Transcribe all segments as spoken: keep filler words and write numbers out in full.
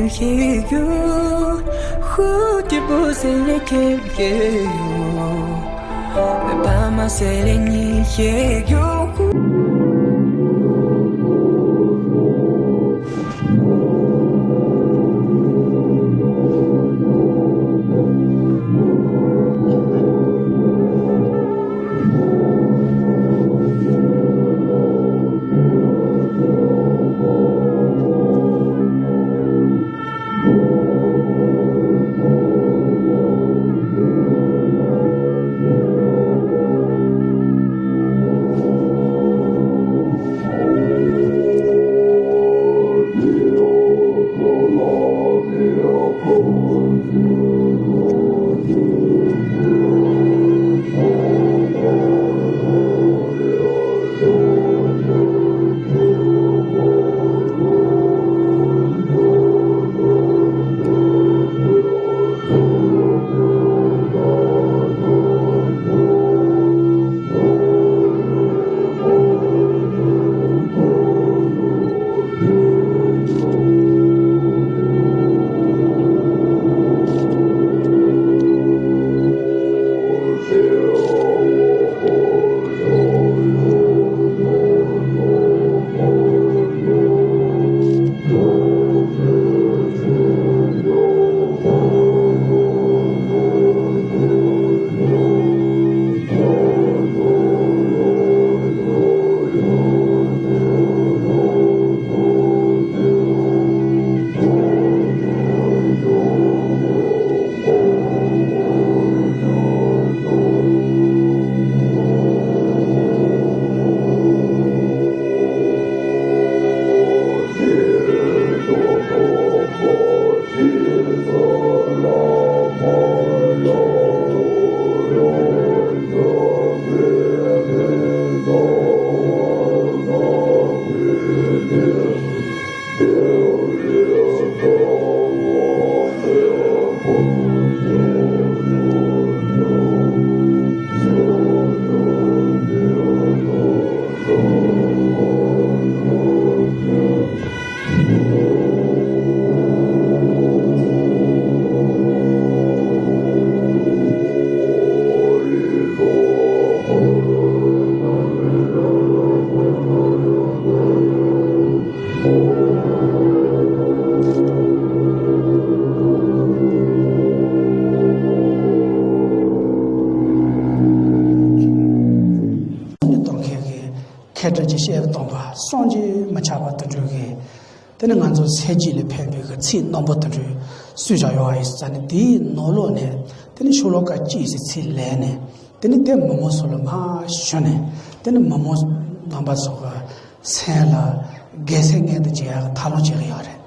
ཤེས་རྒྱུ། ཧུ་ཏི་པོ་སེ་ལེ་ཁེབ་ཀེ་ཡོ། པ་མ་སེ་ལེ་ཉི་ཤེས་རྒྱུ། གཏོང་མཁན་གྱི་མཁས་གྲུབ་ཀྱི་བཤད་པ་སྟོང་པ་བསམ་གྱིས་མི་ཁྱབ་པ་དེ་འདྲ་གི། དེ་ནི་ང་ཚོ་སེམས་རྒྱུད་ལ་ཕན་པའི་གི་ཚིག་རྣོན་པོ་དེ་འདྲ་གསུངས་བཞག་ཡོད་པ་ཡིན་ཙང་ནི། དེའི་ནང་ལོགས་ནས་དེ་ནི་ཤོ་ལོ་ཀ་གཅིག་ཙམ་ཚིག་ལེན་ནས། དེ་ནི་དེ་མི་མང་ཚོ་ལ་མར་ཞུས་ནས། དེ་ནི་མི་མང་རྣམ་པ་ཚོ་གི་སེམས་ལ་དགའ་སེམས་མངོན་དུ་བྱེད་ཡག་གི་ཐབས་ལམ་བྱེད་ཀྱི་ཡོད་རེད།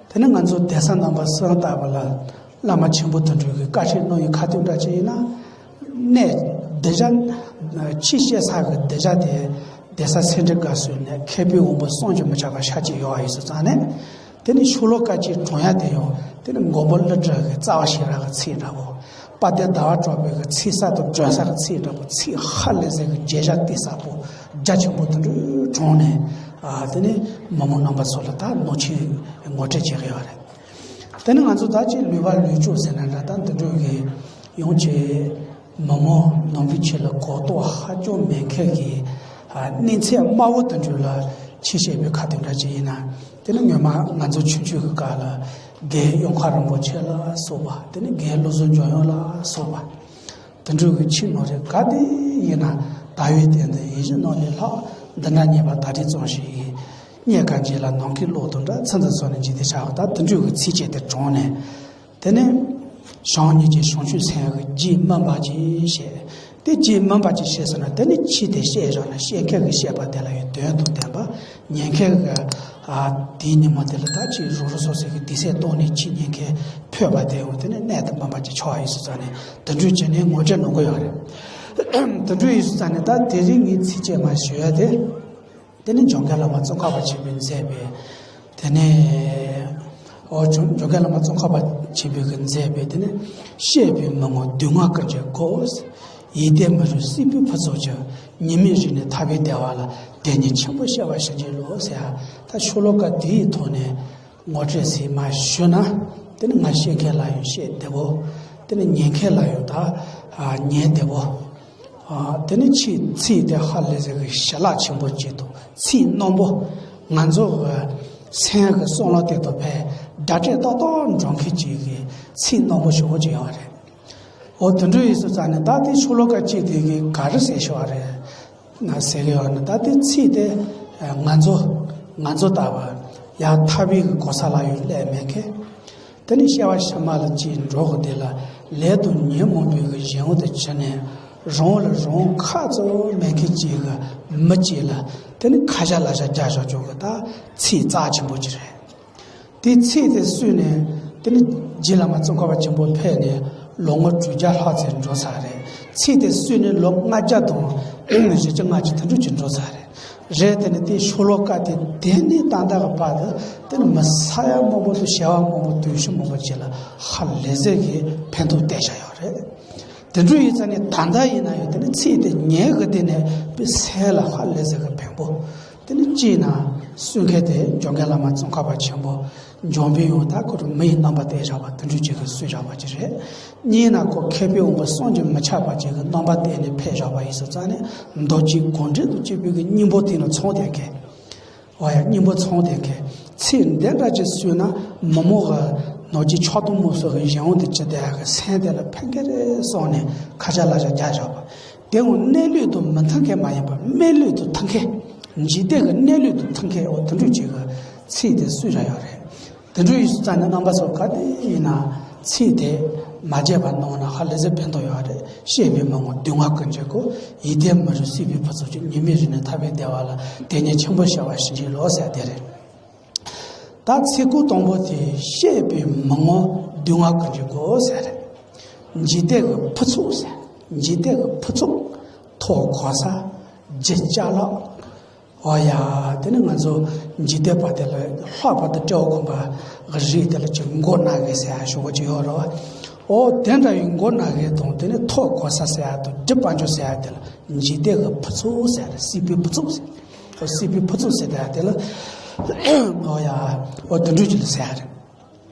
དེ་ནི་ང་ཚོ་གདན་ས་རྣམ་པ་གསུམ་ལྟ་བུ་ལ་བླ་མ་ཆེན་པོ་དེ་འདྲ་གིས་བཀའ་ཆོས་གནང་བའི་ཁ་ཐུག་འདྲ་ཅིག་ཡིན་ན། གནས་གདན་ས་ཆོས་བཤད་ས་གི་གདན་ས་དེ་གདན་ས་སེ་འབྲས་དགའ་ཚལ་ནས་མཁས་པའི་དབང་པོ་བསམ་གྱིས་མི་ཁྱབ་པ་ཤ་གཅིག་ཡོད་པ་ཡིན་ཙང་ནས། དེ་ནི་ཤོ་ལོ་ཀ་གཅིག་དྲངས་ཡག་དེ་ཡང་དེ་ནི་མགོན་པོ་ཀླུ་སྒྲུབ་ཀྱི་རྩ་བ་ཤེས་རབ་ཀྱི་ཚིག་འདྲ་པོ། དཔལ་ལྡན་ཟླ་བ་གྲགས་པའི་གི་ཚིག་གསར་དུ་སྒྲོན་གསར་གྱི་ཚིག་འདྲ་པོ། ཚིག་ཧ་ལས་ཟེར་གྱི་བརྗོད་བྱ་གཏིང་ཟབ་པོ་རྒྱ་ཆེན་པོ་དེ་འདྲ་དྲངས་ནས། ཨ། དེ་ནི་མི་མང་རྣམ་པ་ཚོ་ལ་ད་ནོར་ཆེན་ངོ་སྤྲོད་བྱེད་ཀྱི་ཡོད་རེད། དེ་ནི་ང་ཚོ་ད་ཅིག་ལུས་པ་ལུས་སྤྱོད་ཟེར་ན་འདྲ། ད་འདི་འདྲ་གི་ཡང་ཅིག་མི་མང་ནང་པའི་ཆོས་ལ་གོ་རྟོགས་ཧ་ཅང་མེད་མཁན་གྱི། ཨ། གནས་ཚད་དམའ་བོ་དེ་འདྲ་ལ་ཆོས་བཤད་པའི་ཁ་ཐུག་འདྲ་ཅིག་ཡིན་ན། དེ་ནི་སྔོན་མ་ང་ཚོ་ཆུང་ཆུང་གི་སྐབས་ལ་རྒན་གཡང་ཁ་རིན་པོ་ཆེ་ལ་སོགས་པ། དེ་ནི་རྒན་བློ་བཟང་འཇམ་དབྱངས་ལ་སོགས་པ། དེ་འདྲ་གི་ཆོས་ནོར་རེ་ག་དེ་ཡིན་ན། ད་བའི་སྟེང་དུ་ཡིད་བཞིན་ནོར་ལས་ལྷག་འདི་འདྲ་རྙེད་པ་ད་རེས་ཙམ་ཞིག་ཡིན། རྙེད་དཀའ་འཇིག་ལ་ནམ་མཁའི་གློག་དང་འདྲ། ཚེ་འདི་ཚོ་ནི་འཇིག་རྟེན་ཆགས་པ། ད་དེ་འདྲ་གི་ཚིགས་བཅད་དེ་དྲངས་ནས། དེ་ནས་བྱམས་སྙིང་རྗེ་བྱང་ཆུབ་སེམས་ཀྱི་རྒྱུད་སྨིན་པ་ཅིག་བཤད། དེ་རྒྱུད་སྨིན་པ་ཅིག་བཤད་ཟེར་ན། དེ་ནི་ཆོས་དེ་བཤད་བཞག་ན་བཤད་མཁན་གྱི་བཤད་པ་དེ་ལ་ཡང་དོན་དང་ལྡན་པ། ཉན་མཁན་གྱི། ཨ། དེའི་ཉིན་མོ་དེ་ལ་ད་ཅིག་རང་རང་སོ་སོ་གི་དུས་ཚོད་བཏང་ནས་ཆོས་ཉན་མཁན་ཕོད་པ་དེ་ཡང་དེ་ནི་གནད་དུ་སྨིན་པ་ཅིག་ཆགས་ཡོད་ཟེར་ཙང་ནས། དེ་འདྲ་བྱས་ནས་ངོ་སྤྲོད་གནང་གི་ཡོད་རེད། དེ་འདྲ་ཡོད་ཟེར་ཙང་ནས། ད་དེ་རིང་ངས་ཚིགས་བཅད་མར་ཞུ་ཡ་དེ། དེ་ནི་འཇམ་མགོན་བླ་མ་ཙོང་ཁ་པ་ཆེན་པོས་མཛད་པའི། དེ་ནི། ཨོ། འཇམ་འཇམ་མགོན་བླ་མ་ཙོང་ཁ་པ་ཆེན་པོས་མཛད་པའི། དེ་ནི་བཤད་པའི་མི་ངོམས་སྡུག་བསྔལ་ཀུན་གྱི་སྒོ། ཡིད་བརྟན་མི་རུང་སྲིད་པའི་ཕུན་ཚོགས་ཀྱི། ཉི་མའི་རིས་ནི་ཐར་པའི་བདེ་བ་ལ། དེ་ཉིད་ཆེན་པོ་བཤད་པ་བྱིན་གྱིས་རློབས་ཟེར་ཡ། ད་ཤོ་ལོ་ཀ་དེའི་ཐོག་ནས། ངོ་སྤྲོད་ཟིན་མ་ཞུས་ན། དེ་ནི་ང་བཤད་མཁན་ལ་ཡང་བཤད་བདེ་བོ། དེ་ནི་ཉན་མཁན་ལ་ཡང་ད་ཨ་ཉན་བདེ་བོ། ཨ་དེ་ནི་ཚིག་ཚིག་དེ་ཧ་ལས་ཟེར་གི་ཞལ་ལག་ཆེན་པོ་གཅིག་དང་ཚིག་རྣོན་པོ། ང་ཚོ་གི་སེམས་ཀྱི་བསམ་བློ་དེ་དང་ཕན་སྒྲ་སྒྲ་ཏོག་ཏོག་འགྲོ་མཁན་གཅིག་གི་ཚིག་རྣོན་པོ་ཞེ་པོ་ཅིག་ཡོད་རེད། འོ་དེ་འདྲ་ཡིན་སོང་ཙང་ནི་ད་དེ་ཤོ་ལོ་ཀ་གཅིག་དེ་གི་ག་རེ་ཟེར་ཤོག་རེད། ན་ཟེར་གི་ཡོད་ན། ད་དེ་ཚིག་དེ་ང་ཚོ་ང་ཚོ་ལྟ་བུ་ཡང་ཐར་པའི་གི་གོ་ས་ལ་ཡང་སླེབས་མེད་མཁན། དེ་ནི་སྐྱེ་བ་ཕྱི་མ་ལ་ཅིག་འགྲོ་གི་དེ་ལ་ལས་དང་ཉོན་མོངས་པའི་གི་གཞན་དབང་དུ་གྱུར་ནས་རང་ལ་རང་ཁག་ཙམ་མེད་མཁན་ཅིག་གི་མི་ཅིག་ལ་དེ་ནི་ཁ་ཞ་ལག་ཞ་རྒྱག་བཞག་ཆོག་གི་ད་ཚིག་རྩ་ཆེན་པོ་ཅིག་རེད། དེ་ཚིག་དེ་གསོས་ནས་དེ་ནི་རྗེ་བླ་མ་ཙོང་ཁ་པ་ཆེན་པོ་ཕེབས་ནས་ལོ་ངོ་དྲུག་བརྒྱ་ལྷག་ཙམ་འགྲོ་ཚར་རེད། ཚིག་དེ་གསོས་ནས་ལོ་ལྔ་བརྒྱ་དང་བཞི་བཅུ་ལྔ་བཅུ་དེ་འདྲ་ཅིག་འགྲོ་ཚར་རེད། རེད་དེ་ནི་དེ་ཤོ་ལོ་ཀ་དེ་དེ་ནས་ད་ལྟ་གི་བར་དུ་དེ་ནི་མི་ས་ཡ་མང་པོ་དང་བྱེ་བ་མང་པོ་དུས་ཕྱིས་མང་པོ་ཅིག་ལ་ཧ་ལས་ཟེར་གི་ཕན་ཐོགས་བསྟན་བཞག་ཡོད་རེད། དེ་འདྲ་ཡིན་ཙང་ནི་ད་ལྟ་ཡིན་ན་ཡང་དེ་ནི་ཚིག་དེ་ཉན་གི་དེ་ནས་དཔེ་སེམས་ལ་ཧ་ལས་ཟེར་གི་ཕན་པོ། དེ་ནི་གཅིག་ན་གསུང་མཁན་དེ་འཇམ་མགོན་བླ་མ་ཙོང་ཁ་པ་ཆེན་པོ་འཇམ་དཔལ་དབྱངས། ད་ཁོ་རང་མི་ཡི་རྣམ་པ་བསྟན་བཞག་པ་དེ་འདྲ་ཅིག་གི་གསུངས་བཞག་པ་ཅིག་རེད། གཉིས་ན་ཁོ་མཁས་པའི་དབང་པོ་བསམ་གྱིས་མི་ཁྱབ་པ་ཅིག་གི་རྣམ་པ་བསྟན་ནས་ཕེབས་བཞག་པ་ཡིན་སོང་ཙང་ནི་མདོ་སྤྱི་དགོངས་འགྲེལ་དང་བཅས་པའི་གི་སྙིང་པོ་དེ་ནི་ཚང་བསྡད་མཁན། འོ་ཡ། སྙིང་པོ་ཚང་བསྡད་མཁན། ཚིག་འདི་འདྲ་ཅིག་གསུངས་ན་མི་མང་གི་ནོར་གྱི་ཆགས་སྡང་དམག་སོགས་ཀྱི་གཞན་དབང་དུ་གྱུར་བསྡད་ཡག་གི་སེམས་དེ་ལ་ཕན་གི་རེད་བསམ་ནས་ཁ་ཞ་ལག་ཞ་རྒྱག་བཞག་པ། དེ་འོ་གནས་ལུགས་དང་མི་མཐུན་མཁན་མ་ཡིན་པར་སྨོན་ལུགས་དང་མཐུན་མཁན། འཇིག་རྟེན་གྱི་གནས་ལུགས་དང་མཐུན་མཁན། འོ་དེ་འདྲ་ཅིག་གི་ཚིག་དེ་གསུངས་བཞག་ཡོད་རེད། དེ་འདྲ་ཡིན་སོང་ཙང་ནི་རྣམ་པ་ཚོ་ག་དུས་ཡིན་ན་ཚིག་དེ་མ་བརྗེད་པ་གནང་ན་ཧ་ལས་ཟེར་ཕན་ཐོགས་ཡོད་རེད། བཤད་པའི་མི་ངོ་སྡུག་བསྔལ་ཀུན་གྱི་སྒོ། ཡིད་བརྟན་མི་རུང་སྲིད་པའི་ཕུན་ཚོགས་ཀྱིས། ཉི་མའི་རིགས་ནི་ཐར་པའི་བདེ་བ་ལ། དེ་ཉིད་ཆེན་པོར་བྱ་བ་བྱིན་གྱིས་རློབས་ཟེར་དེ་རེད། ད་ཚིག་གུ་དང་པོ་དེ་བཤད་པའི་མི་ངོ་སྡུག་བསྔལ་ཀུན་གྱི་སྒོ་ཟེར་རེད། འཇིག་རྟེན་གྱི་ཕུན་ཚོགས་ཟེར། འཇིག་རྟེན་གྱི་ཕུན་ཚོགས། ཐོབ་གོ་ས། རྒྱུ་ཅ་ལག། འོ་ཡ། དེ་ནི་ང་ཚོ་འཇིག་རྟེན་པ་དེ་ལ་ལྷག་པར་དུ་སྤྲེའུ་ཁོམ་པ་གི་རིགས་དེ་ལ་ཅིག་མགོ་ན་གི་ཟེར་ཡ་ཞུ་བ་ཅིག་ཡོད་རེད་བ། འོ་དེ་འདྲ་ཡི་མགོ་ན་གི་དང་དེ་ནི་ཐོབ་གོ་ས་ཟེར་ཡ་དང་རྒྱུ་དཔལ་འབྱོར་ཟེར་ཡ་དེ་ལ་འཇིག་རྟེན་གྱི་ཕུན་ཚོགས་ཟེར་ཡ་རེད། སྲིད་པའི་ཕུན་ཚོགས་ཟེར། འོ་སྲིད་པའི་ཕུན་ཚོགས་ཟེར་ཡ་དེ་ལ། འོ་ཡ། འོ་དེ་འདྲ་ཅིག་ལ་ཟེར་ཡ་རེད།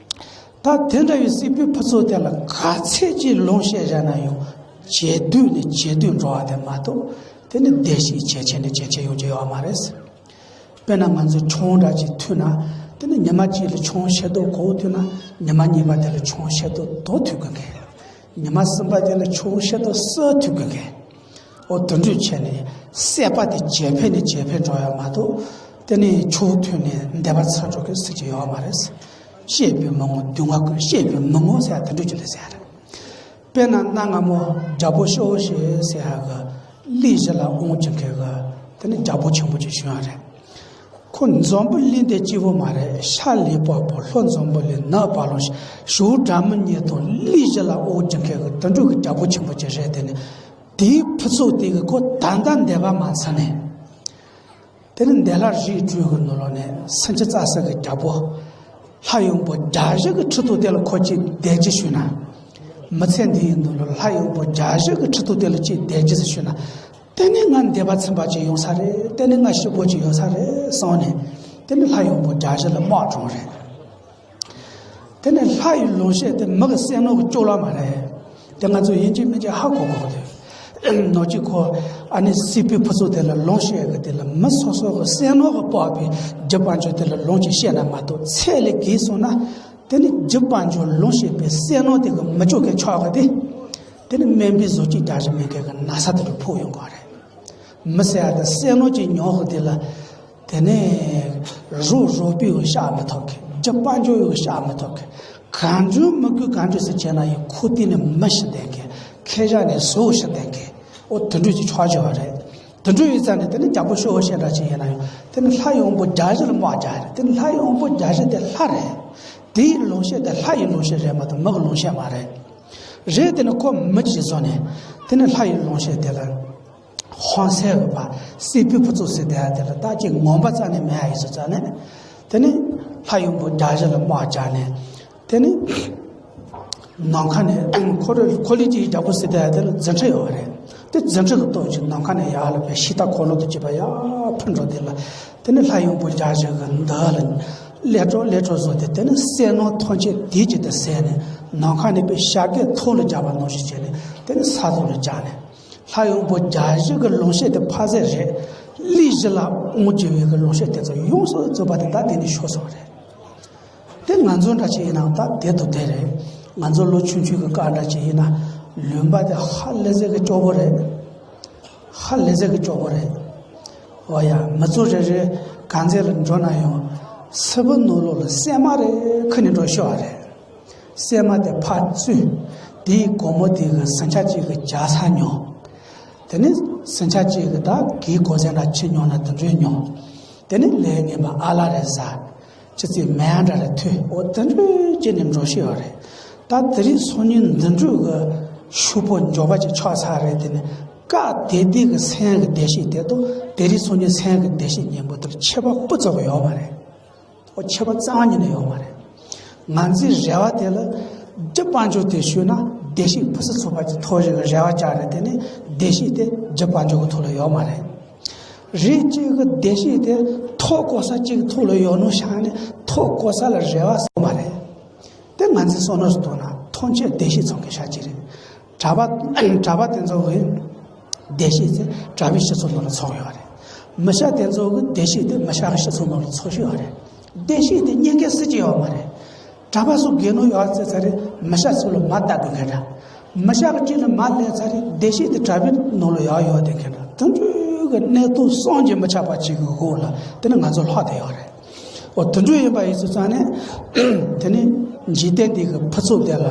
ད་དེ་འདྲ་བའི་སྲིད་པའི་ཕུན་ཚོགས་དེ་ལ་ག་ཚད་ཅིག་ལོངས་སྤྱད་བཞག་ན་ཡང་ཇེ་སྡུག་ནས་ཇེ་སྡུག་འགྲོ་བ་དེ་མ་གཏོགས་དེ་ནི་བདེ་གཤེགས་ཇེ་ཆེ་ནས་ཇེ་ཆེ་ཡོང་རྒྱུ་ཡོད་མ་རེད། དཔེར་ན་ང་ཚོ་ཆང་འདྲ་ཅིག་འཐུང་ན་དེ་ནི་ཉི་མ་གཅིག་ལ་ཆང་ཕྱེད་དོ་གོ་འཐུང་ན་ཉི་མ་གཉིས་པ་དེ་ལ་ཆང་ཕྱེད་དོ་དོ་འཐུང་དགོས་མཁན། ཉི་མ་གསུམ་པ་དེ་ལ་ཆང་ཕྱེད་དོ་གསུམ་འཐུང་དགོས་མཁན། འོ་དེ་འདྲ་བྱས་ནས་སྲེད་པ་དེ་ཇེ་འཕེལ་ནས་ཇེ་འཕེལ་འགྲོ་ཡོད་མ་གཏོགས་དེ་ནས་ཆང་འཐུང་ནས་བདེ་བ་ཚུར་འགྲོ་མཁན་སུ་གཅིག་ཡོད་མ་རེད། བཤད་པའི་མི་ངོ་སྡུག་བསྔལ་ཀུན། བཤད་པའི་མི་ངོ་ཟེར་ཡ་དེ་འདྲ་ཅིག་ལ་ཟེར་ཡ་རེད། དཔེར་ན་གནའ་སྔ་མོ་རྒྱལ་པོ་ཤོ་ཤེ་ཟེར་ཡ་གི་གླིང་བཞི་ལ་དབང་བྱེད་མཁན་གི་དེ་ནི་རྒྱལ་པོ་ཆེན་པོ་ཅིག་བྱུང་ཡ་རེད། ཁོ་འཛམ་བུ་གླིང་དེ་གཅིག་པོ་མ་རེད། ཤར་ལུས་འཕགས་པོ། ལྷོ་འཛམ་བུ་གླིང་། ནུབ་བ་ལང་སྤྱོད། བྱང་སྒྲ་མི་སྙན་དང་གླིང་བཞི་ལ་དབང་བྱེད་མཁན་གི་དེ་འདྲ་གི་རྒྱལ་པོ་ཆེན་པོ་ཅིག་རེད། དེ་ནི་དེའི་ཕུན་ཚོགས་དེ་གི་ཁོ་ད་ལྟ་འདས་པ་མ་ཚར་ནས། དེ་ནི་འདས་ལྷག་རིགས་དྲུག་གི་ནང་ལོགས་ནས་སུམ་ཅུ་རྩ་གསུམ་གི་རྒྱལ་པོ། ལྷ་ཡང་པོ་བརྒྱ་བཞི་གི་ཁྲི་ཐོག་དེ་ལ་ཁོ་གཅིག་བསྡད་རྒྱུ་ཞུས་ན། མི་ཚེ་འདི་ཡི་ནང་ལ་ལྷ་ཡང་པོ་བརྒྱ་བཞི་གི་ཁྲི་ཐོག་དེ་ལ་གཅིག་བསྡད་རྒྱུ་ཞུས་ན། དེ་ནི་ང་འདས་པ་ཚིམ་པ་ཅིག་ཡོང་ས་རེད། དེ་ནི་ང་སྐྱིད་པོ་ཅིག་ཡོང་ས་རེད་བསམ་ནས། དེ་ནི་ལྷ་ཡང་པོ་བརྒྱ་བཞི་ལ་དམག་དྲངས་རེད། དེ་ནས་ལྷ་ཡི་ལོངས་སྤྱོད་དེ་མི་གི་སེམས་ནང་གི་སྐྱོ་ལ་མ་རེད། དེ་ང་ཚོ་ཡིན་གཅིག་མིན་གཅིག་ཧ་གོ་དགོས་ཀྱི་རེད། ནོར་གྱི་ཁོ་ཨ་ནི་སྲིད་པའི་ཕུན་ཚོགས་དེ་ལ་ལོངས་སྤྱོད་ཀྱི་དེ་ལ་མི་སོ་སོ་གི་སེམས་ནང་གི་སྤོབས་པའི་རྒྱུ་དཔལ་འབྱོར་དེ་ལ་ལོངས་སྤྱོད་ཤེས་ན་མ་གཏོགས་ཚད་ལས་བརྒལ་སོང་ན། དེ་ནི་རྒྱུ་དཔལ་འབྱོར་ལོངས་སྤྱོད་པའི་སེམས་ནང་དེ་གི་མི་སྐྱོ་མཁན་ཆགས་ཀྱི་དེ། དེ་ནི་དམན་པའི་གཟུགས་ཅན་རྒྱ་རིགས་མེད་མཁན་གི་ན་ཚ་དེ་ལ་ཕོག་ཡོང་གི་རེད། མི་ཟེར་ཡ་དེ་སེམས་ནང་གི་མྱོང་ཧོ་དེ་ལ། དེ་ནས་རོགས་རོགས་པའི་ཡང་བཤགས་མི་ཐུབ་མཁན། རྒྱུ་དཔལ་འབྱོར་ཡང་བཤགས་མི་ཐུབ་མཁན། གང་འཇོན་མི་དགོས་གང་འཇོན་ཟེར་བྱས་ན་ཡང་ཁོ་དེ་ནས་མི་ཤི་བསྡད་མཁན། ཁེ་བཞག་ནས་བཟོ་ཤི་བསྡད་མཁན། འོ་དེ་འདྲ་ཅིག་ཆགས་བཞག་པ་རེད། དེ་འདྲ་ཡིན་ཙང་ནས་དེ་ནི་རྒྱལ་པོ་ཤོ་ཤེ་འདྲ་ཅིག་ཡིན་ན་ཡང་དེ་ནི་ལྷ་ཡང་པོ་བརྒྱ་བཞི་ལ་དམག་རྒྱག་རེད། དེ་ནི་ལྷ་ཡང་པོ་བརྒྱ་བཞི་དེ་ལྷ་རེད། དེའི་ལོངས་སྤྱོད་དེ་ལྷ་ཡི་ལོངས་སྤྱོད་རེད་མ་གཏོགས་མི་གི་ལོངས་སྤྱོད་མ་རེད། རེད། དེ་ནི་ཁོ་མི་ཅིག་བཟོ་ནས་དེ་ནི་ལྷ་ཡི་ལོངས་སྤྱོད་དེ་ལ། ཧང་སེ་གི་བ། སྲིད་པའི་ཕུན་ཚོགས་ཟེར་དེ་ཡ་དེ་ལ་ད་ཅིག་ངོམ་པ་རྩ་ནས་མེད་ཡ་ཡིན་སོང་ཙང་ནས། དེ་ནི་ལྷ་ཡང་པོ་བརྒྱ་བཞི་ལ་དམག་རྒྱག་ནས། དེ་ནི་ནམ་མཁའ་ནས་ཁོ་རེ་ཁོ་ལི་ཅིག་རྒྱལ་པོ་ཟེར་དེ་ཡ་དེ་ལ་རྫུ་འཕྲུལ་ཡོད་པ་རེད། དེ་རྫུ་འཕྲུལ་གི་སྟོབས་ཀྱིས་ནམ་མཁའ་ནས་ཡར་ལ་བའི་ཤིང་རྟ་འཁོར་ལོ་དང་བཅས་པ་ཡར་འཕུར་འགྲོ་དེ་ལ། དེ་ནི་ལྷ་ཡང་པོ་བརྒྱ་བཞི་གི་མདུན་ལ། ཀླད་ཀྲོག་ཀླད་ཀྲོག་བཟོས་ཏེ། དེ་ནི་སེར་སྣ་ཐམས་ཅད་དེ་གཅིག་ཏུ་ཟད་ནས། ནམ་མཁའ་ནས་པའི་ཞབས་སྐད་ཐོག་ལ་རྒྱག་པ་ནང་བཞིན་བྱས་ནས། དེ་ནི་ས་ཐོག་ལ་རྒྱག་ནས། ལྷ་ཡུམ་བུ་བརྒྱ་བཞི་གི་ལུང་བཤད་དེ་ཕ་ཟད་རེད། གླིང་བཞི་ལ་དབང་བསྒྱུར་བའི་གི་ལུང་བཤད་དེ་ཚོ་ཡོངས་སུ་རྫོགས་པ་དེ་ད་དེ་ནས་ཤོར་སོང་རེད། དེ་ང་ཚོ་འདྲ་ཅིག་ཡིན་ན་ད་དེ་དང་དེ་རེད། ང་ཚོ་ལོ་ཆུང་ཆུང་གི་སྐབས་འདྲ་ཅིག་ཡིན་ན། ལུང་པ་དེ་ཧ་ལས་ཟེར་གི་སྐྱོ་པོ་རེད། ཧ་ལས་ཟེར་གི་སྐྱོ་པོ་རེད། འོ་ཡ། མི་ཚོ་རེ་རེ་ག་ཚོད་ལ་འགྲོ་ན་ཡང་སྲིན་པོ་ནོར་ལུག་ལ་སྲན་མ་རེ་ཁུར་ནས་འགྲོ་ཤོག་རེད། སྲན་མ་དེ་ཕར་བཙུགས། དེའི་སྒོར་མོ་དེ་གི་ཟིང་ཆ་གཅིག་གི་རྒྱག་ས་ཉོ། དེ་ནས་ཟིང་ཆ་གཅིག་གི་ད་གི་གོ་ཟན་འདྲ་ཅིག་ཉོ་ན་དེ་འདྲ་ཉོ། དེ་ནས་ལས་ངན་པ་ཨ་ལ་རེ་ཟ། ཅི་ཙི་མེ་འདྲ་རེ་ཐོས། འོ་དེ་འདྲ་བྱས་ནས་འགྲོ་ཤེས་པ་རེད། ད་དེ་རིང་སང་ཉིན་འདི་འདྲ་གི་ཕྱུག་པོ་མགྱོགས་པ་ཅིག་ཆགས་ཚར་རེད། དེ་ནས་སྐབས་དེ་དུས་ཀྱི་སེམས་ཀྱི་བདེ་སྐྱིད་དེ་དང་དེ་རིང་སང་ཉིན་སེམས་ཀྱི་བདེ་སྐྱིད་གཉིས་པོ་དེར་ཁྱད་པར་སྤུ་ཙམ་ཡོད་མ་རེད། འོ་ཁྱད་པར་རྩ་བ་ཉིད་ནས་ཡོད་མ་རེད། ང་ཚོའི་རེ་བ་དེ་ལ་རྒྱུ་དཔལ་འབྱོར་དེ་ཞུས་ན་བདེ་སྐྱིད་ཕུན་སུམ་ཚོགས་པ་ཅིག་ཐོབ་རེ་གི་རེ་བ་བཅངས་རེད། དེ་ནས་བདེ་སྐྱིད་དེ་རྒྱུ་དཔལ་འབྱོར་གྱི་ཐོག་ལ་ཡོད་མ་རེད། རིགས་གཅིག་གི་བདེ་སྐྱིད་དེ་ཐོབ་གོ་ས་གཅིག་གི་ཐོག་ལ་ཡོད་ནོ་བཞག་ནས་ཐོབ་གོ་ས་ལ་རེ་བ་བཟོ་མ་རེད། དེ་ང་ཚོའི་བསམ་བློ་ཞིག་གཏོང་ན་ཐམས་ཅད་བདེ་སྐྱིད་ཚང་གི་ཤ་གཅིག་རེད། གྲྭ་པ་གྲྭ་པ་དེ་ཚོ་གི་བདེ་སྐྱིད་དེ་གྲྭ་པའི་སྤྱི་ཚོགས་ནང་ལ་ཚོགས་ཡོད་རེད། མི་སྐྱ་དེ་ཚོ་གི་བདེ་སྐྱིད་དེ་མི་སྐྱ་གི་སྤྱི་ཚོགས་ནང་ལ་ཚོགས་ཤོག་རེད། བདེ་སྐྱིད་དེ་གཉིས་ཀའི་སྲིད་ཀྱི་ཡོད་མ་རེད། གྲྭ་པ་ཚོ་དགེ་སློང་ཡོད་ཚེ་ཚ་རེད། མི་སྐྱ་ཚོ་ལ་མ་ལྟ་དགོས་མཁན་འདྲ། མི་སྐྱ་གི་གཅིག་ལ་མ་ལས་ཚ་རེད། བདེ་སྐྱིད་དེ་གྲྭ་པའི་ནང་ལ་ཡོད་ཡོད་དེ་མཁན་འདྲ། དེ་འདྲའི་གི་གནས་སྟངས་བསམ་གྱིས་མི་ཁྱབ་པ་ཅིག་གི་འོག་ལ་དེ་ནི་ང་ཚོ་ལྷག་བསྡད་ཡོད་རེད། འོ་དེ་འདྲ་ཡིན་པ་ཡིན་ཙང་ནས། དེ་ནི་འཇིག་རྟེན་འདི་གི་ཕུན་ཚོགས་དེ་ལ་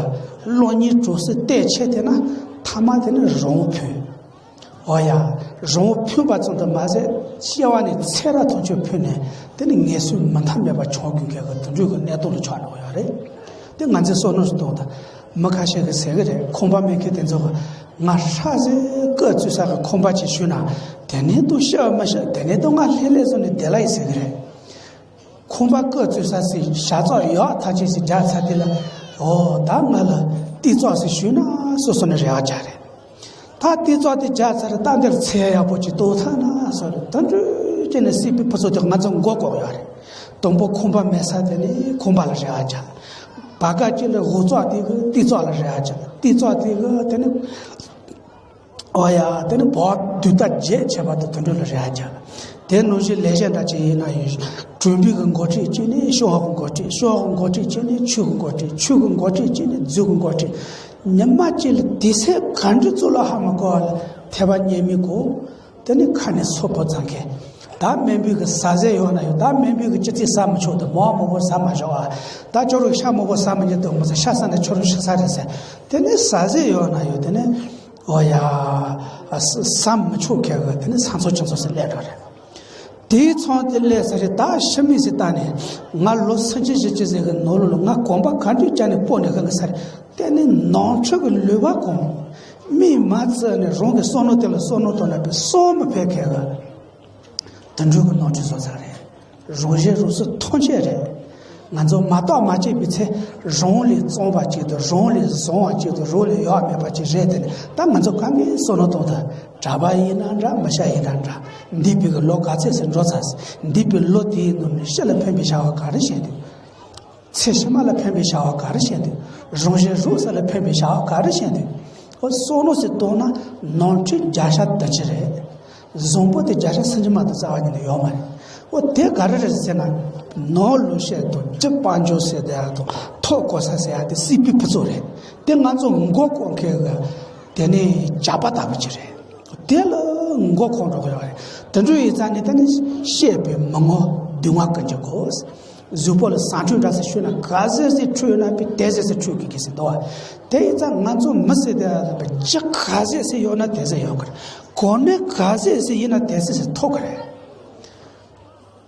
བློ་སྙིང་གྲོགས་སུ་གཏད་ཆེད་དེ་ན་ཐ་མ་དེ་ནི་རང་དབང་ཕུལ། འོ་ཡ། རང་དབང་ཕུལ་བ་ཙམ་དུ་མ་ཟད་སྐྱེ་བ་ནས་ཚེ་རབས་ཐམས་ཅད་ཕུལ་ནས་དེ་ནི་ངན་སོང་མུ་མཐའ་མེད་པ་བྱང་དགོས་མཁན་གྱི་དེ་འདྲ་གི་གནས་སྟངས་ལ་ཆགས་འགྲོ་གི་ཡོད་རེད། དེ་ང་ཚོས་བསམ་བློ་ཞིག་གཏོང་དང་། མི་ཁ་ཤས་ཀྱིས་ཟེར་གི་རེད། ཁང་པ་མེད་མཁན་དེ་ཚོ་གི་ང་ཧྲ་ཟེར་སྐད་བཙུགས་ས་གི་ཁང་པ་ཅིག་ཞུས་ན་དེ་ནས་དུ་ཤི་མི་ཤི་དེ་ནས་དུ་ང་ལྷོད་ལྷོད་བཟོ་ནས་བསྡད་ལ་ཡིན་ཟེར་གི་རེད། ཁང་པ་སྐད་བཙུགས་ས་ཟིག་ཞག་ཚགས་ཡག་ཐག་ཆོད་ཟིག་རྒྱག་ཚར་དེ་ལ། འོ་ད་ང་ལ་ཏི་ཙོག་ཟིག་ཞུས་ན་སོ་སོ་ནས་རེ་བ་རྒྱག་རེད། ད་ཏི་ཙོག་དེ་རྒྱག་ཚར་ད་འདིར་ཚེ་ཡག་པོ་ཅིག་གཏོང་ཐུབ་ན་སོ་རེད། ད་འདྲ་བྱས་ནས་སྲིད་པའི་ཕུན་ཚོགས་དེ་ང་ཚོ་མགོ་སྐོར་ཡོད་རེད། དང་པོ་ཁང་པ་མེད་ས་དེ་ནས་ཁང་པ་ལ་རེ་བ་རྒྱག་བར་སྐབས་ཅིག་ལ་འུ་ཙོག་དེ་གི་ཏི་ཙོག་ལ་རེ་བ་རྒྱག་ཏི་ཙོག་དེ་གི་དེ་ནས། ཨོ་ཡ། དེ་ནི་བོགས་དུས་ད་བརྗེད་བྱས་པ་དང་དུད་འགྲོ་ལ་རེ་བ་རྒྱག་དེ་ནང་བཞིན་ལས་གཞན་འདྲ་ཅིག་ཡིན་ན་ཡང་། གྲོང་པའི་གི་འགོ་ཁྲིད་ཅིག་ནི་ཤོག་གི་འགོ་ཁྲིད། ཤོག་གི་འགོ་ཁྲིད་ཅིག་ནི་ཆོས་གི་འགོ་ཁྲིད། ཆོས་གི་འགོ་ཁྲིད་ཅིག་ནི་རྫུས་གི་འགོ་ཁྲིད། ཉི་མ་གཅིག་ལ་དུས་ཚོད་ག་འདྲ་ཚོད་ལ་ཧ་མ་གོ་བ་ལ་ཐེ་བ་གཉིས་མི་གོ་དེ་ནི་ཁ་ནས་སོ་ཕོ་ཚང་མཁན། ད་སྨན་པའི་གི་ཟ་ཟས་ཡོད་ན་ཡོད། ད་སྨན་པའི་གི་ཅི་ཙི་ཟ་མི་ཆོག་དང་མོག་མོག་པོ་ཟ་མ་བྱོ་བ། ད་ཁྱོད་རང་ཤ་མོག་པོ་ཟ་མི་ཉན་དང་མོ་ཟ། ཤ་ཟ་ན་ཁྱོད་རང་ཤི་ས་རེད་ཟེར། དེ་ནི་ཟ་ཟས་ཡོད་ན་ཡོད། དེ་ནི། ཨོ་ཡ། ཟ་མི་ཆོག་མཁན་གི་དེ་ནི་ས་མཚམས་ཅན་ཚོ་ཟེར་སླེབས་འགྲོ་རེད། དེའི་མཚམས་དེ་སླེབས་ས་རེད། ད་ཤི་མི་ཟེར་ད་ནི་ང་ལོ་སུམ་ཅུ་བཞི་བཅུ་ཟེར་གི་ནོར་ལོ་ལ་ང་གོམ་པ་ག་འདྲ་བརྒྱབ་ནས་སྤོ་ནས་ཤི་གི་ས་རེད། དེ་ནི་ནོར་འཁྲུལ་གི་ལུས་པ་གང་། མིས་མ་བརྩིས་ནས་རང་གི་བསམ་བློ་དེ་ལ་བསམ་བློ་གཏོང་ན་པའི་བསམ་མི་ཕོད་མཁན་གི་དུད་འགྲོ་གི་ནོར་འཁྲུལ་བཟོ་ས་རེད། རང་གཞན་རང་སོ་ཐམས་ཅད་རེད། ང་ཚོ་མ་བརྟགས་མ་དཔྱད་པའི་ཚེ་རང་ལས་གཙང་བ་གཅིག་དང་རང་ལས་བཟང་བ་གཅིག་དང་རང་ལས་ཡག་མེད་པ་གཅིག་རེད། དེ་ནི་ད་ང་ཚོ་གང་གི་བསམ་བློ་གཏོང་ཐུབ། གྲྭ་པ་ཡིན་ན་འདྲ། མི་སྐྱ་ཡིན་ན་འདྲ། འདས་པའི་གི་ལོ་ག་ཚོད་ཟིན་འགྲོ་ཚར། འདས་པའི་ལོ་དེའི་ནང་ནས་ཕྱི་ལ་ཕན་པའི་བྱ་བ་ག་རེ་བྱས་འདུག་ཚེ་ཕྱི་མ་ལ་ཕན་པའི་བྱ་བ་ག་རེ་བྱས་འདུག་རང་གཞན་རང་སོ་ལ་ཕན་པའི་བྱ་བ་ག་རེ་བྱས་འདུག་ཨོ་བསམ་བློ་ཞིག་གཏོང་ན་ནོར་འཁྲུལ་བརྒྱ་ཆ་དགུ་བཅུ་རེད། བཟང་པོ་དེ་བརྒྱ་ཆ་སུམ་ཅུ་མ་གཏོགས་རྩ་བ་ཉིད་ནས་ཡོད་མ་རེད། ཨོ་དེ་ག་རེ་རེད་ཟེར་ན། ནོར་ལུག་བཤད་དང་རྒྱུ་དཔལ་འབྱོར་ཟེར་དེ་ཡང་དང་ཐོབ་གོ་ས་ཟེར་ཡ་དེ་སྲིད་པའི་ཕུན་ཚོགས་རེད། དེ་ང་ཚོ་མགོ་སྐོར་མཁན་གི་དེ་ནི་ཇག་པ་ལྟ་བུ་ཅིག་རེད། དེ་ལ་མགོ་འཁོར་འགྲོ་གི་ཡོད་རེད། དེ་འདྲ་ཡིན་ཙང་ནི་ད་ནི་བཤད་པའི་མི་ངོ་སྡུག་བསྔལ་ཀུན་གྱི་སྒོ། གཟུགས་པོ་ལ་ཟ་འཕྲུག་འདྲ་ཟེར་ཤོད་ན་ག་ཟེར་ཟེར་འཕྲུག་ཡོད་ན་པའི་དེ་ཟེར་ཟེར་འཕྲུག་གི་གི་ཟེར་འདུག་བ། དེ་ཡིན་ཙང་ང་ཚོ་མི་ཟེར་དེ་ལ་ལབ་པའི་ལྕི་ག་ཟེར་ཟེར་ཡོད་ན་དེ་ཟེར་ཡོད་གི་རེད། གོ་གནས་ག་ཟེར་ཟེར་ཡིན་ན་དེ་ཟེར་ཟེར་ཐོབ་གི་རེད།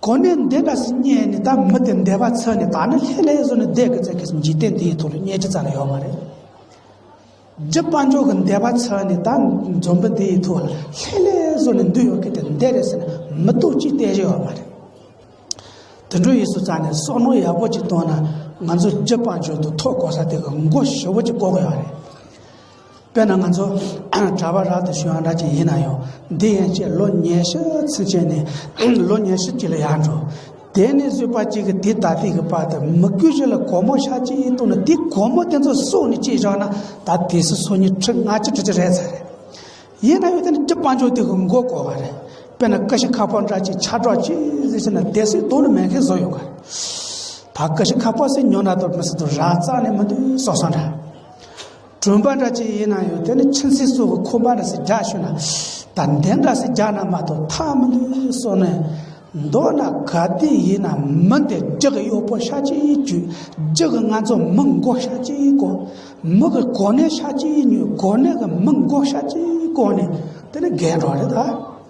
གོ་གནས་འདི་འདྲ་ཟེར་རྙེད་ནི་ད་མི་དེ་འདས་པ་ཚར་ནི་ད་ནི་ལྷོད་ལྷོད་བཟོ་ནི་བསྡད་གི་ཚེ་གི་འཇིག་རྟེན་འདི་ཡི་ཐོག་ལ་རྙེད་ཀྱི་རྩ་ལ་ཡོད་མ་རེད། རྒྱུ་དཔལ་འབྱོར་གྱི་འདས་པ་ཚར་ནས་ད་འཛམ་བུ་འདི་ཡི་ཐོག་ལ་ལྷོད་ལྷོད་བཟོ་ནས་འདུག་ཡོད་མཁན་དེ་འདི་རེད་ཟེར་ནས་མི་ཐུག་ཅིག་བལྟས་ཀྱི་ཡོད་མ་རེད། དེ་འདྲ་ཡིན་སོང་ཙང་ནས་བསམ་བློ་ཡག་པོ་ཅིག་བཏང་ན་ང་ཚོ་རྒྱུ་དཔལ་འབྱོར་དུ་ཐོབ་གོ་ས་དེ་གི་མགོ་ཞེ་པོ་ཅིག་སྐོར་གི་ཡོད་རེད། དཔེར་ན་ང་ཚོ་གྲྭ་པ་རབ་ཏུ་བྱུང་བ་འདྲ་ཅིག་ཡིན་ན་ཡང་འདི་ཡན་ཆད་ལོ་ཉི་ཤུ་ཚུན་ཆད་ནས་ལོ་ཉི་ཤུ་ཅིག་ལ་ཡར་འགྲོ། དེ་ནས་བཟོས་པ་གཅིག་གི་དེ་ད་ལྟའི་གི་བར་དུ་མི་དགོས་ཞིག་ལ་སྒོར་མོ་ཤ་གཅིག་གཏོང་ན། དེ་སྒོར་མོ་དེ་ཚོ་གསོག་ནས་གཅིག་བཞག་ན་ད་དེ་སུ་སོ་ཉིས་ཁྲི་ལྔ་བཅུ་ཁྲི་ཁྲི་རེད་ཚར་རེད། ཡིན་ན་ཡང་དེ་ནི་སྤྲི་དཔལ་འབྱོར་དེ་གི་མགོ་བསྐོར་བ་རེད། དཔེར་ན་ཀ་ཤི་ཁ་པར་འདྲ་ཅིག་ཆ་གྲགས་ཅིག་ཟེར་ན་དེ་སུས་དོ་ནི་མེད་མཁན་བཟོ་ཡོད་ག་ད་ཀ་ཤི་ཁ་པར་ཟེར་ཉོ་ན་དོ་མི་སྲིད་དོ་ར་རྩ་ནས་མི་འདུག་སོགས་སོགས་འདྲ། གྲོན་པ་འདྲ་ཅིག་ཡིན་ན་ཡང་དེ་ནི་ཁྱིམ་མཚེས་སོགས་ཀྱི་ཁོམ་པ་འདྲ་ཟེར་རྒྱག་ཤོད་ན། ད་འདི་འདྲ་ཟེར་རྒྱག་ན་མ་གཏོགས་ཐབས་མི་འདུག་སོགས་ནས། མདོར་ན་ག་དུས་ཡིན་ན་མི་འདི་རྒྱུ་གི་གཡོག་པོ་ཤ་གཅིག་གྱོད། རྒྱུ་གི་ང་ཚོ་མི་མགོ་ཤ་གཅིག་བསྐོར། མི་གི་གོ་གནས་ཤ་གཅིག་ཉོས། གོ་གནས་གི་མི་མགོ་ཤ་གཅིག་བསྐོར་ནས་དེ་ནི་རྒས་འགྲོ་རེད། ད་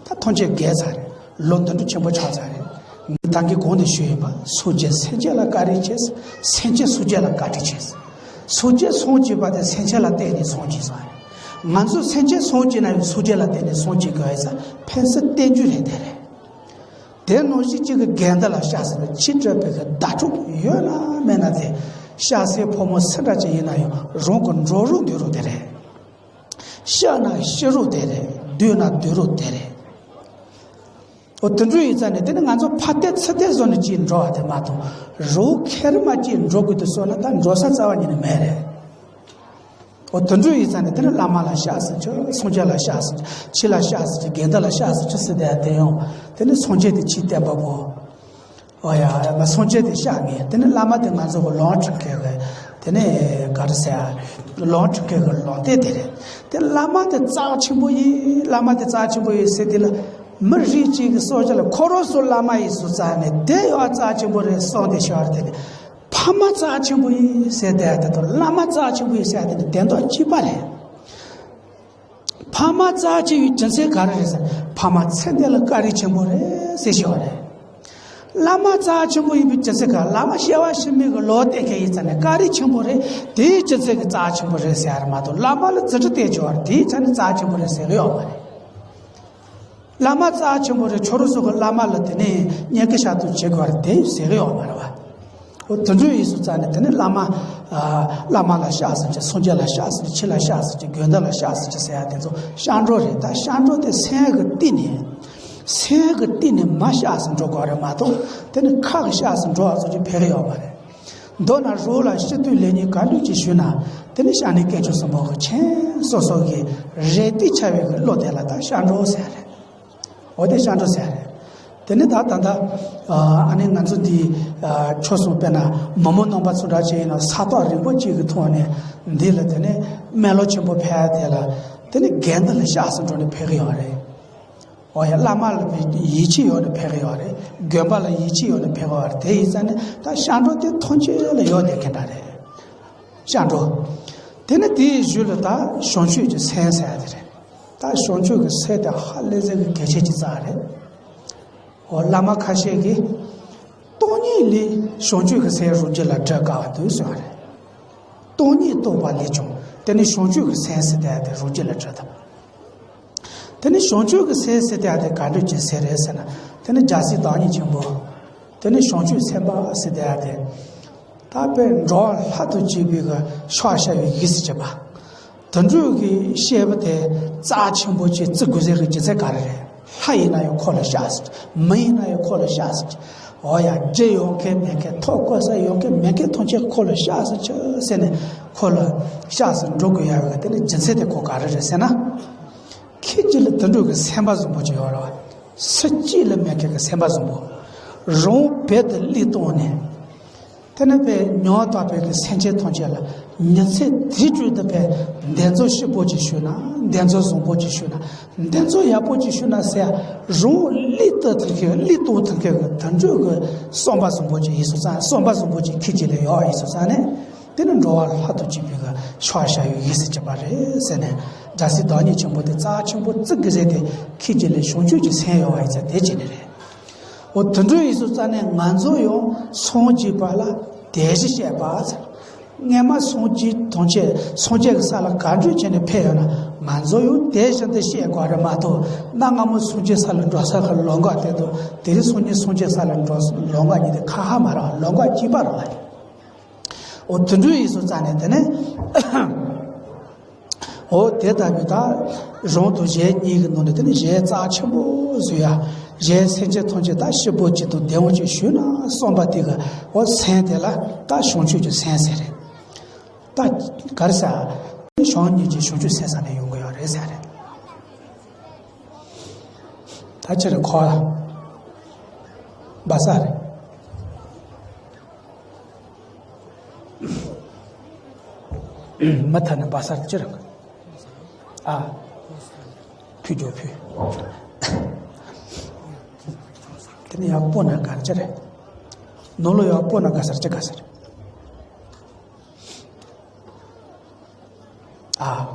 ད་ཐོན་སྐྱེད་རྒས་ཚར་རེད། ལོ་འདི་འདྲ་ཆེན་པོ་ཆགས་ཚར་རེད། ངས་ད་གིན་གོང་དུ་ཞུས་ཡིན་པ། སངས་རྒྱས་སེམས་ཅན་ལ་བཀའ་དྲིན་ཆེ། སེམས་ཅན་སངས་རྒྱས་ལ་བཀའ་དྲིན་ཆེ། སངས་རྒྱས་སངས་རྒྱས་པ་དེ་སེམས་ཅན་ལ་བརྟེན་ནས་སངས་རྒྱས་སོང་རེད། ང་ཚོ་སེམས་ཅན་སངས་རྒྱས་ན་ཡང་སངས་རྒྱས་ལ་བརྟེན་ནས་སངས་རྒྱས་དགོས་ཡ་ས་ཕན་སེམས་བརྟན་རྒྱུ་རེད། དེ་རེད། དེ་ནང་བཞིན་གཅིག་གི་དགེ་འདུན་ལ་ཤ་ཟ་ན་ཕྱི་དྲགས་པའི་གི་ཟླ་ཕྲུག་ཡོད་ན་མེད་ན་དེ། ཤ་ཟའི་ཕོ་མོ་སུ་འདྲ་ཅིག་ཡིན་ན་ཡང་རང་གི་འགྲོ་རུང་སྡོད་རུང་དེ་རེད། ཤི་ན་ཤི་རུང་དེ་རེད། སྡོད་ན་སྡོད་རུང་དེ་རེད། འོ་དེ་འདྲ་ཡིན་ཙང་ནས་དེ་ནི་ང་ཚོ་ཕ་སྟེ་ཚུར་སྟེ་བཟོ་ནས་ཅིག་འགྲོ་བ་དེ་མ་གཏོགས་རང་ཁེར་མ་ཅིག་འགྲོ་དགོས་དུས་སོང་ན་ད་འགྲོ་ས་རྩ་བ་ཉིད་ནས་མེད་རེད། འོ་དེ་འདྲ་ཡིན་ཙང་ནས་དེ་ནི་བླ་མ་ལ་ཤ་ཟ་ཆོག་སངས་རྒྱས་ལ་ཤ་ཟ་ཆོག་ཕྱི་ལ་ཤ་ཟ་ཆོག་དགེ་འདུན་ལ་ཤ་ཟ་ཆོག་ཟེར་དེ་དེ་ཡང་དེ་ནི་སངས་རྒྱས་དེ་ཕྱིའི་བསྟན་པ་པོ། འོ་ཡ། མ་སངས་རྒྱས་དེ་ཤ་ངེས། དེ་ནི་བླ་མ་དེ་ང་ཚོ་གི་ལོངས་སྤྱོད་མཁན་གི་དེ་ནི་ག་རེ་ཟེར་ཡ། ལོངས་སྤྱོད་མཁན་གི་ལོངས་སྤྱོད་དེ་རེད། དེ་བླ་མ་དེ་རྩ་ཆེན་པོ་ཡིན། བླ་མ་དེ་རྩ་ཆེན་པོ་ཡིན་ཟེར་དེ་ལ་མི་རིགས་གཅིག་གི་སྲོག་ཆགས་ལ་ཁོ་རང་ཚོ་བླ་མ་ཡིན་སོང་ཙང་ནས་དེ་ཡང་རྩ་ཆེན་པོ་རེད་གསུངས་དེ་ཤོར་དེ་ནི། ཕ་མ་རྩ་ཆེན་པོ་ཡིན་ཟེར་དེ་ད་དུང་བླ་མ་རྩ་ཆེན་པོ་ཡིན་ཟེར་དེ་ནི་དོན་དག་གཅིག་པ་རེད། ཕ་མ་རྩ་ཆེ་བའི་རྒྱུ་མཚན་ག་རེ་རེད་ཟེར། ཕ་མ་ཚེ་འདི་ལ་བཀའ་དྲིན་ཆེན་པོ་རེད་ཟེར་ཞེས་པ་རེད། བླ་མ་རྩ་ཆེན་པོ་ཡིན་པའི་རྒྱུ་མཚན་ག་བླ་མ་སྐྱེ་བ་ཕྱི་མའི་གི་བློ་གཏད་མཁན་ཡིན་ཙང་ནས་བཀའ་དྲིན་ཆེན་པོ་རེད། དེའི་རྒྱུ་མཚན་གྱིས་རྩ་ཆེན་པོ་རེད་ཟེར་ཡ་རེད་མ་གཏོགས་བླ་མ་ལ་རྫུ་འཕྲུལ་གཏད་ཆོག་པ་རེད། དེའི་ཆ་ནས་རྩ་ཆེན་པོ་རེད་ཟེར་གི་ཡོད་མ་རེད། བླ་མ་རྩ་ཆེན་པོ་རེད། ཁྱོད་རང་ཚོ་གི་བླ་མ་ལ་དེ་ནས་བསྙེན་བཀུར་ཞབས་ཏོག་བྱེད་དགོས་རེད་དེ་ཟེར་གི་ཡོད་མ་རེད་བ། འོ་དེ་འདྲ་ཡིན་སོང་ཙང་ནས་དེ་ནས་བླ་མ། ཨ། བླ་མ་ལ་ཤ་ཟ་ཆོག་སངས་རྒྱས་ལ་ཤ་ཟ་ཆོག་ཕྱི་ལ་ཤ་ཟ་ཆོག་དགེ་འདུན་ལ་ཤ་ཟ་ཆོག་ཟེར་ཡ་དེ་ཚོ་སྐྱབས་འགྲོ་རེད། ད་སྐྱབས་འགྲོ་དེ་སེམས་ཀྱི་གཏིང་ནས། སེམས་ཀྱི་གཏིང་ནས་མར་ཤ་ཟ་འགྲོ་དགོས་རེད་མ་གཏོགས་དེ་ནི་ཁ་གི་ཤ་ཟ་འགྲོ་བ་ཚོ་ཅིག་ཕེབས་གི་ཡོད་མ་རེད། མདོར་ན་རང་ལ་སྤྱི་འཐུས་ལས་གཉེར་ག་འདྲ་ཅིག་ཞུས་ན་དེ་ནི་སྐྱབས་གནས་དཀོན་མཆོག་གསུམ་པོ་གི་མཁྱེན་སོ་སོ་གི་རེ་ལྟོས་འཆའ་བའི་གི་བློ་དེ་ལ་ད་སྐྱབས་འགྲོ་ཟེར་རེད། འོ་དེ་སྐྱབས་འགྲོ་ཟེར་རེད། དེ་ནི་ད་ད་ལྟ་ཨ་ནི་ང་ཚོ་འདི་ཨ་ཆོས་སོང་དཔེར་ན་མི་མོ་ནང་པ་ཚོ་འདྲ་བྱས་ཡིན་ན་ས་ཐག་རིང་པོ་གཅིག་གི་ཐོག་ནས་འདི་ལ་དེ་ནི་སྨོན་ལམ་ཆེན་པོ་ཕེབས་དེ་ལ་དེ་ནི་དགེ་འདུན་ལ་ཤ་ཟ་འགྲོ་ནས་ཕེབས་གི་ཡོད་རེད། འོ་ཡ། བླ་མ་ལ་ཡིད་ཆེས་ཡོད་ནས་ཕེབས་གི་ཡོད་རེད། དགོན་པ་ལ་ཡིད་ཆེས་ཡོད་ནས་ཕེབས་གི་ཡོད་རེད། དེ་ཡིན་ཙང་ནི་ད་སྐྱབས་འགྲོ་དེ་མཐོང་ཆོས་ལ་ཡོད་བསྡད་མཁན་འདྲ་རེད། སྐྱབས་འགྲོ། དེ་ནི་དེའི་གཞུག་ལ་ད་བྱང་ཆུབ་ཀྱི་སེམས་ཟེར་ཡ་དེ་རེད། ད་བྱང་ཆུབ་ཀྱི་སེམས་དེ་ཧ་ལས་ཟེར་གི་གལ་ཆེ་ཅིག་རྩ་རེད། འོ་བླ་མ་ཁ་ཤས་ཀྱིས་སྟོང་ཉིད་ལས་བྱང་ཆུབ་ཀྱི་སེམས་རང་རྒྱུད་ལ་སྒྲུབ་དཀའ་བ་འདུག་ཟེར་བ་རེད། སྟོང་ཉིད་རྟོགས་པ་ལས་ཀྱང་དེ་ནི་བྱང་ཆུབ་ཀྱི་སེམས་ཟེར་དེ་དེ་རང་རྒྱུད་ལ་སྒྲུབ་ཐུབ། དེ་ནི་བྱང་ཆུབ་ཀྱི་སེམས་ཟེར་དེ་དེ་ག་འདྲ་ཅིག་སེམས་རེད་ཟེར་ན། དེ་ནི་རྒྱལ་སྲས་བདག་ཉིད་ཆེན་པོ། དེ་ནི་བྱང་ཆུབ་སེམས་དཔའ་ཟེར་དེ་དེ། ད་དཔེ་འགྲོ་བ་ལྷ་དང་བཅས་པའི་གི་ཕྱག་བྱ་བའི་ཡིད་སུ་བྱེད་པ། དོན་གྲུབ་ཀྱི་བཤད་པ་དེ་རྩ་ཆེན་པོ་ཅིག་བརྩི་དགོས་ཟེར་གྱི་རྒྱུ་མཚན་ག་རེ་རེད། ལྷ་ཡིན་ན་ཡང་ཁོ་ལ་ཤ་ཟ་ཆོག་མི་ཡིན་ན་ཡང་ཁོ་ལ་ཤ་ཟ་ཆོག་འོ་ཡ། རྒྱུ་ཡོད་མཁན་མེད་མཁན་ཐོབ་གོ་ས་ཡོད་མཁན་མེད་མཁན་ཐམས་ཅད་ཁོ་ལ་ཤ་ཟ་ཆོག་ཟེར་ནས་ཁོ་ལ་ཤ་ཟ་འགྲོ་དགོས་ཡ་ཡོད་དེ་ནི་རྒྱུ་མཚན་དེ་ཁོ་ག་རེ་རེད་ཟེར་ན། ཁྱེད་ཀྱི་ལ་དོན་གྲུབ་ཀྱི་སེམས་པ་བཟང་པོ་ཅིག་ཡོད་རེད་བ། སུ་གཅིག་ལ་མེད་མཁན་གྱི་སེམས་པ་བཟང་པོ། རང་རྦད་དེ་གླུད་བཏང་ནས། དེ་ནས་དཔེ་མྱོང་བཏང་བའི་གི་སེམས་ཅན་ཐམས་ཅད་ལ་ཉིན་མཚན་དུས་དྲུག་ཏུ་དཔེ་འདེབས་འཛུགས་ཞིབ་པོ་ཅིག་ཞུས་ན། འདེབས་འཛུགས་བཟང་པོ་ཅིག་ཞུས་ན། འདེབས་འཛུགས་ཡག་པོ་ཅིག་ཞུས་ན་ཟེར་ཡ། རང་གླུད་བཏང་ཐུབ་མཁན་གླུད་གཏོང་ཐུབ་མཁན་གྱི་དོན་གྲུབ་ཀྱི་བསམ་པ་བཟང་པོ་ཅིག་ཡིན་སོང་ཙང་། བསམ་པ་བཟང་པོ་ཅིག་ཁྱེད་ཀྱི་ལ་ཡོད་ཡིན་སོང་ཙང་ནས། དེ་ནི་འགྲོ་བ་ལྷ་དང་བཅས་པའི་གི་ཕྱག་བྱ་བའི་ཡིད་སུ་བྱེད་པ་རེད་ཟེར་ནས། རྒྱལ་སྲས་བདག་ཉིད་ཆེན་པོ་དེ་རྩ་ཆེན་པོ་བརྩི་དགོས་ཟེར་དེ། ཁྱེད་ཀྱི་ལས་བྱང་ཆུབ་ཀྱི་སེམས་ཡོད་པ་ཡིན་ཙང་དེ་བྱས་ནི་རེད། འོ་དེ་འདྲ་ཡིན་སོང་ཙང་ནས་ང་ཚོ་ཡང་སངས་རྒྱས་པ་ལ་དེ་བཞིན་གཤེགས་པ་ཟེར། སྔས་མ་སངས་རྒྱས་ཐམས་ཅད་སངས་རྒྱས་ཀྱི་ས་ལ་ག་འདྲ་བྱས་ནས་ཕེབས་ཡོད་ན། ང་ཚོ་ཡང་དེ་བཞིན་དུ་གཤེགས་དགོས་རེད་མ་གཏོགས། གནའ་སྔ་མོ་སངས་རྒྱས་ས་ལ་འགྲོ་ས་གི་ལམ་ཁ་དེ་དང་དེ་རིང་སང་ཉིན་སངས་རྒྱས་ས་ལ་འགྲོ་ལམ་ཁ་གཉིས་དེ་ཁ་ཁ་མ་རེད། ལམ་ཁ་གཅིག་པ་རེད། འོ་དེ་འདྲ་ཡིན་སོང་ཙང་ནས་དེ་ནས་ འོ་དེ་ལྟ་བུའི་ད་རང་དང་གཞན་གཉིས་ཀྱི་ནང་ནས་དེ་ནི་གཞན་རྩ་ཆེན་པོ་བཟོ་ཡ། གཞན་སེམས་ཅན་ཐམས་ཅད་ད་ཤི་བོ་ཅིག་དང་བདེ་བོ་ཅིག་ཞུས་ན་བསམ་པ་དེ་གི་འོ་སེམས་དེ་ལ་ད་བྱང་ཆུབ་ཀྱི་སེམས་ཟེར་རེད། ད་ག་རེ་ཟེར། བྱམས་སྙིང་རྗེ་བྱང་ཆུབ་སེམས་ས་ནས་ཡོང་གི་ཡོད་རེད་ཟེར་རེད། ད་ཅི་རེད་ཁོ། བ་ས་རེད། མུ་མཐའ་ནས་བ་ས་ཅི་རེད། ཨ། ཕུད་རྒྱུ་ཕུད། དེ་ནས་ཡག་པོ་ན་ག་རེ་ཅི་རེད། ནོར་ལོ་ཡག་པོ་ན་ག་སར་ཅི་ག་སར། ཨ།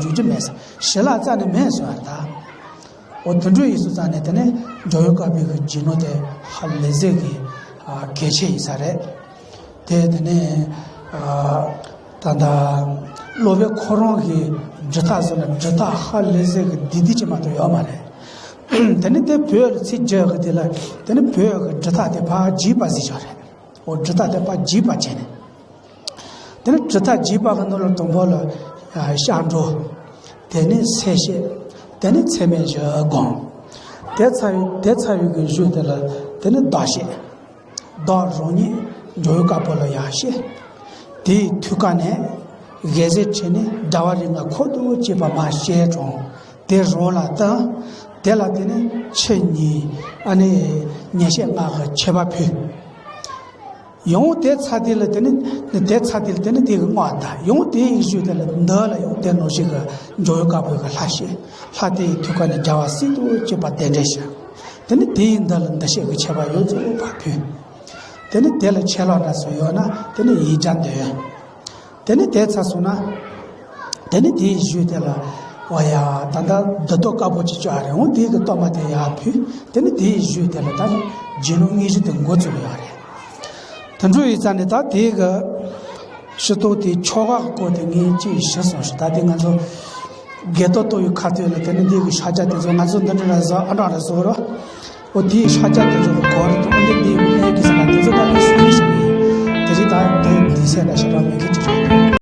འཇུག་རྒྱུ་མེད་ས། ཞི་ལྷག་རྩ་ནས་མེད་སོང་བ་ད། འོ་དུད་འགྲོ་ཡིན་སོང་ཙང་ནས་དེ་ནས་འཇམ་དབྱངས་བཀའ་པོད་ཀྱི་རྒྱུ་ནོར་དེ་ཧ་ལས་ཟེར་གི་གལ་ཆེ་ཡིན་ས་རེད། དེ་དེ་ནས་ད་ལྟ་སློབ་དཔོན་ཁོ་རང་གི་འབྲི་ཐག་སོང་ན་འབྲི་ཐག་ཧ་ལས་ཟེར་གི་འདི་འདི་ཅི་མ་གཏོགས་ཡོད་མ་རེད། དེ་ནས་དེ་བོད་ལ་ཚིག་བརྗོད་གི་དེ་ལ་དེ་ནས་བོད་ཀྱི་འབྲི་ཐག་དེ་ཕར་བརྗེས་པ་ཟེར་ཆོག་རེད། འོ་འབྲི་ཐག་དེ་ཕར་བརྗེས་པ་བྱས་ནས། དེ་ནས་འབྲི་ཐག་བརྗེས་པ་གི་ནང་ལ་དང་པོ་ལ་ཤར་འགྲོ། དེ་ནས་ཚད་བཤད། དེ་ནས་ཚད་མེད་བཞི་སྒོམ། དེ་ཚར་བའི་དེ་ཚར་བའི་གི་གཞུག་དེ་ལ་དེ་ནས་བདག་བཤད། བདག་རང་ཉིད་འཇམ་དབྱངས་བཀའ་པོད་ལ་ཡར་བཤད། དེའི་ཐུགས་ཀ་ནས་དགེ་རྩའི་ཁྲིད་ནས་ཟླ་བ་རེ་ལྔ་ཁོ་ཐག་བཅད་པ་མར་བཤད་དྲངས། དེ་རང་ལ་བསྟན། དེ་ལ་དེ་ནས་ཆུ་གཉིས་ཨ་ནི་ཉེར་སྤྱོད་ལྔ་གི་མཆོད་པ་ཕུལ། ཡང་དེ་ཚར་དེ་ལ་དེ་ནི་དེ་ཚར་དེ་ལ་དེ་ནི་དེ་གི་བསྔོ་བ་བཏང་། ཡང་དེའི་གཞུག་དེ་ལ་འདི་ལ་ཡང་དེ་ནང་བཞིན་གྱི་འཇམ་དབྱངས་བཀའ་པོད་ཀྱི་ལྷ་བཤད། ལྷ་དེའི་ཐུགས་ཀ་ནས་རྒྱལ་བ་སྲས་དང་བཅས་པ་གདན་འདྲེན་ཞུ། དེ་ནི་དེའི་མདུན་ལ་འདི་བཤད་ཀྱི་མཆོད་པ་ཡོངས་རྫོགས་ཕར་ཕུལ། དེ་ནི་དེ་ལ་ཆད་ལུས་འདྲ་སོགས་ཡོད་ན་དེ་ནི་ཡིག་བརྒྱ་འདོན། དེ་ནི་དེ་ཚར་སོང་ན། དེ་ནི་དེའི་གཞུག་དེ་ལ། འོ་ཡ། ད་ལྟ་འདི་ཐོག་དཀར་པོ་ཅིག་བཅོ་ཨ་རེ་འོང་དེའི་གི་གཏོར་མ་དེ་ཡར་ཕུལ། དེ་ནི་དེའི་གཞུག་དེ་ལ་ད་ནི་རྒྱུ་ནོར་དངོས་གཞི་དེ་འགོ་བཙུགས་ཡོད་རེད། དེ་འདྲ་ཡིན་ཙང་ནི་ད་དེའི་གི་ཕྱི་ཐོག་དེའི་ཆོ་ག་སྐོར་དེ་ངས་ཅིག་ཞུས་སོང་ཞིག་ད་དེ་ང་ཚོ་དགེ་ཐོག་གཏོགས་ཡོད་ཁ་ཐོག་ལ་དེ་ནི་དེའི་གི་ཕྱག་རྒྱ་དེ་ཚོ་ང་ཚོ་འདི་འདྲ་ར་བཟོ་ཨ་འདྲ་ར་བཟོ་རོ། འོ་དེའི་ཕྱག་རྒྱ་དེ་ཚོ་གི་སྐོར་དུ།